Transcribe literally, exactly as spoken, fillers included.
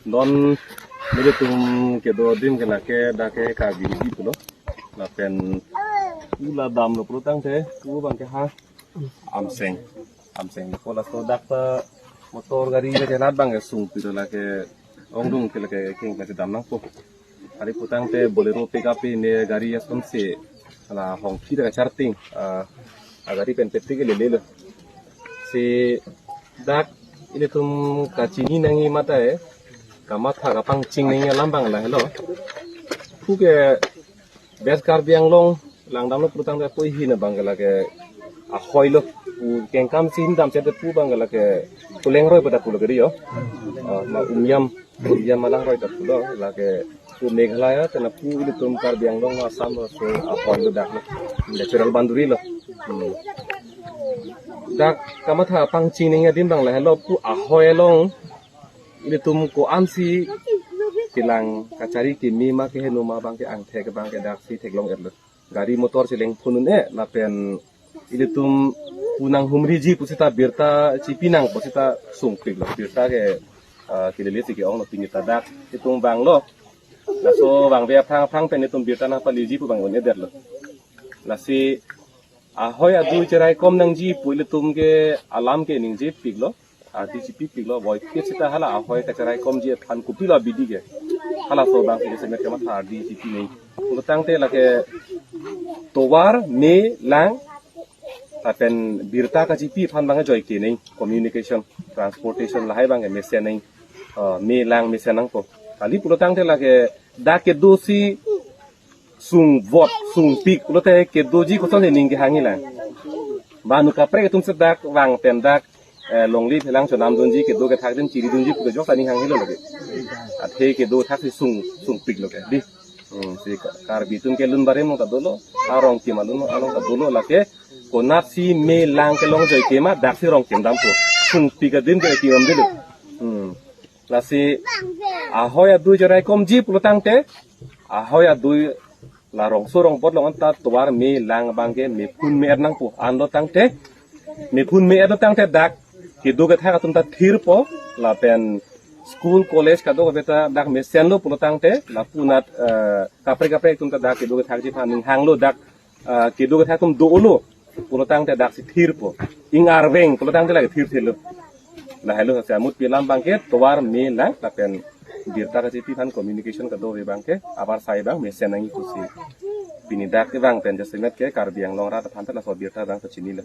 Non nelitum kedo adim ke lake dak ke Karbi Riso pulo. Lapen pu la damlo pulotangte pu abang ke ha Amseng. Amseng ko laso dak ta motor gari le ke nat abang ke sungpik lo, lake ongdung ke lake keng klasi dam nangpo. Hari pulotangte Bolero, pickup, ne gari asonsi la hongki ta kacharting, ah, agari pen peti ke lele lo. Si dak ilitum kachini nangji mate, kamatha kapangcheng nangji alam abang lahelo. Pu ke West Karbi Anglong langdamlo pulotangte pu ahin abang ke lake ahoi lo. Pu kengkam si hin damsi te pu abang ke lake pu langroi pada pulo ke ri yo. Ah, ma Umiam, Umiam ma langroi ta pulo, lake pu Meghalaya, tena pu ilitum Karbi Anglong, Assam laso ahoi lo dak lo. Natural boundary lo. Hmm. Dak kamatha pangcheng nangji adim abang lahelo, pu ahoi along ilitum ko-ansi kelang kachari keme ma keheno ma abang ke angthek abang ke daksi theklong-et lo. Gari motor si lengphun un-e lapen ilitum pu nanghumriji pu seta birta chipi nangpo seta sungpik lo. Birta ke, ah, kelele si ke-ong lo, pini ta dak itum vanglo. Laso vangve aphrang aphrang pen itum birta nangpaliji pu abang un-edet lo. Lasi ahoi adui cheraikom nangji pu ilitum ke alam ke ningjepik lo. Ardi chipipik lo, voiphit seta hala ahoi kacheraikompiji aphan kopilo abidi ke. Halaso abang ke semet kamatha ardi chipi nangji. Pulotangte lake tovar, me, lang, lapen birta kachipi aphan abang ke joike nangji, communication, transportation lahai abang ke mesen nangji, eh, me lang mesen nangpo. Kali pulotangte lake dak kedo si sungvot, sungpik pulote kedoji kosonsi ning kehangji lang. Banu kaprek atum si dak vang pen dak, eh, longle phelang chonam dunji, kedo kethak adim chiri dunji pu kejok ta ning hangji lo lake. Athe kedo thak si sung, sungpik lo ke. Di. Hmm, si Ka-, Karbi atum ke lun barim along ta dolo, arong kim alun along ta dolo lake. Konatsi me lang kelong joike ma daksi rong kim dampo. Sungpik adim ke kim damde lo. Hmm. Lasi ahoi adui cheraikomji pulotangte, ahoi adui la rongso rongbot along anta tovar, me, lang abang ke mephun me-et nangpo. Anlo tangte, mephun me-et lo tangte dak kedo kethak atum ta thirpo, lapen school college kadokave ta dak mesenlo pulotangte, lapu anat, eh, kaprek kaprek atum ta dak kedo kethakji aphan ning hanglo, dak, eh, kedo kethak atum dolo pulotangte daksi thirpo. Ing arveng pulotangte lake thirthelo. Lahelo si amutpi alam abang ke tovar, me, lang lapen birta kachipi aphan communication kadokave abang ke avarsai abang mesen nangji pusi pini dak kevang pen jasemet ke Karbi Anglong arat aphan ta laso birta abang pachinilo.